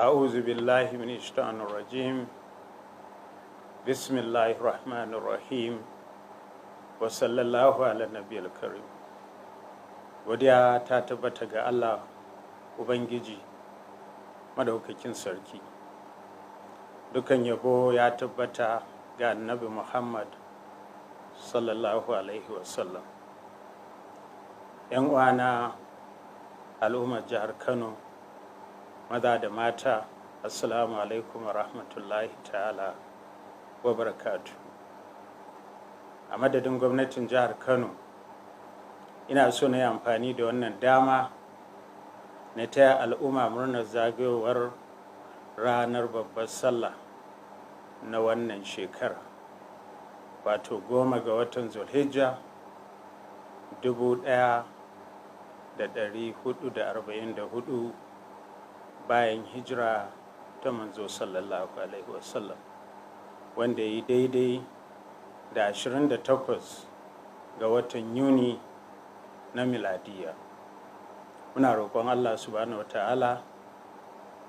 أعوذ بالله من الشيطان الرجيم. بسم الله الرحمن الرحيم، وصلى الله على النبي الكريم. Godiya ta tabbata ga Allah Ubangiji madaukakin sarki. Dukan yabo ya tabbata ga Annabi Muhammad sallallahu alaihi wasallam. 'Yan uwana al'ummar jihar Kano, maza da mata, assalamu alaikum wa rahmatullahi ta'ala wa barakatu. A madadin gwamnatin jihar Kano, ina so na yi amfani da wannan dama na taya al'umma murnar zagayowar ranar babbar sallah na wannan shekara, wato 10 ga watan Zulhijja 1444 bayan hijira ta manzo sallallahu alaihi wasallam, wanda ya yi daidai da 28 ga watan Yuni na miladiya. Muna roƙon Allah subhanahu wa ta'ala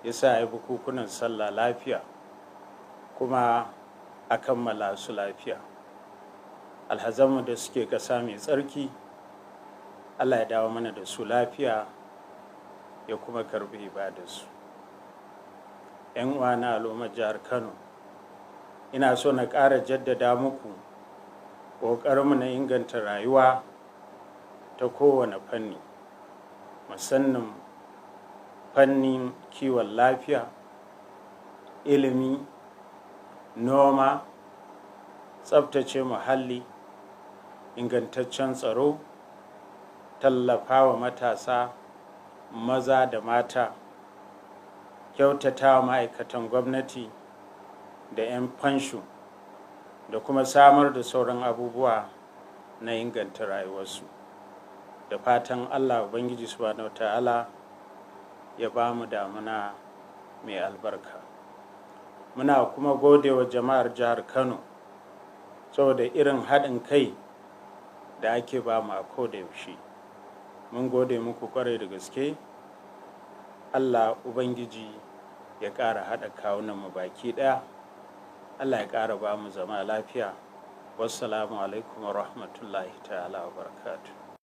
ya sa ya bukukunan sallah lafiya kuma a kammala su lafiya. Alhazanmu da suke ƙasa mai tsarki, Allah ya dawo mana da su lafiya ya kuma karbi ibadarsu. 'Yan uwana al'ummar jihar Kano, ina so na ƙara jaddada muku ƙoƙarinmu na inganta rayuwa ta kowane fanni, musamman fannin kiwon lafiya, ilimi, noma, tsabtace muhalli, ingantaccen tsaro, tallafawa matasa maza da mata, kyautatawa ma'aikatan gwamnati da 'yan fansho, da kuma samar da sauran abubuwa na inganta rayuwarsu. Da fatan Allah Ubangiji subhanahu ta'ala ya ba mu damuna mai albarka. Muna kuma gode wa jama'ar jihar Kano saboda irin haɗin kai da ake ba mu a koda yaushe. Mun gode muku kwarai da gaske. Allah Ubangiji ya ƙara haɗa kawunanmu baki ɗaya. Allah ya ƙara ba mu zama lafiya. Wassalamu alaikum wa rahmatullahi ta'ala wa barakatuh.